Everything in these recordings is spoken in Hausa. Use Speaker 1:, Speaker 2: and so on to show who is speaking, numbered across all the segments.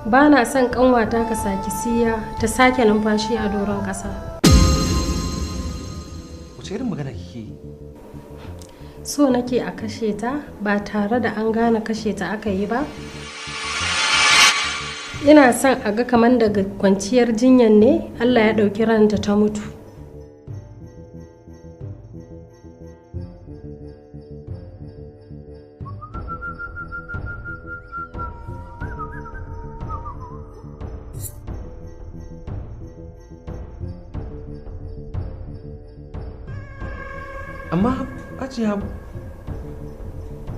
Speaker 1: Ba na son ƙanwata ka saki siya ta sake numfashi a doron ƙasa.
Speaker 2: Wace irin magana kike yi?
Speaker 1: So nake a kashe ta ba tare da an gane kashe ta aka yi ba. Ina son a ga kamar daga kwanciyar jinyan ne Allah ya ɗauki ranta ta mutu.
Speaker 2: Amma Hajiya,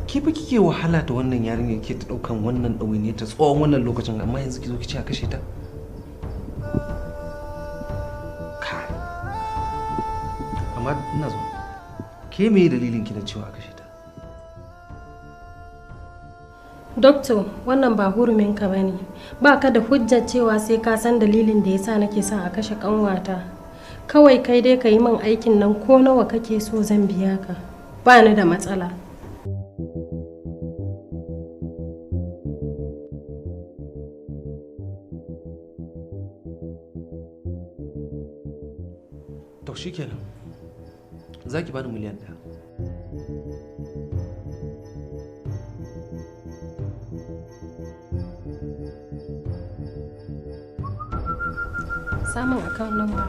Speaker 2: ke fa kike wahala da wannan yarinyar, ke ta daukan wannan ɗawainiyar ta tsawon wannan lokacin, amma yanzu ki zo ki ce a kashe ta? Kai. Amma ina zo. Ke me dalilin ki na cewa a kashe ta?
Speaker 1: Doctor, wannan ba hurumin ka bane. Ba ka da hujjar cewa sai ka san dalilin da yasa nake son a kashe kanwata. Kawai kai dai ka yi min aikin nan, ko nawa kake so zan biya ka. Ba ni da matsala.
Speaker 2: To shikenan. Za ki bani 1,000,000.
Speaker 1: Samun account number.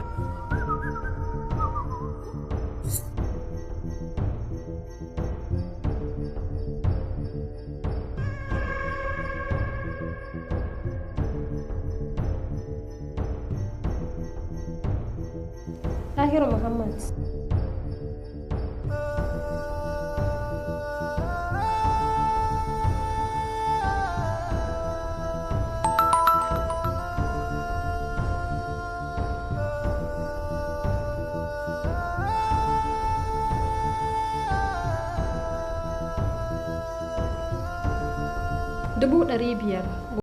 Speaker 1: Tahiru Muhammad. $500,000.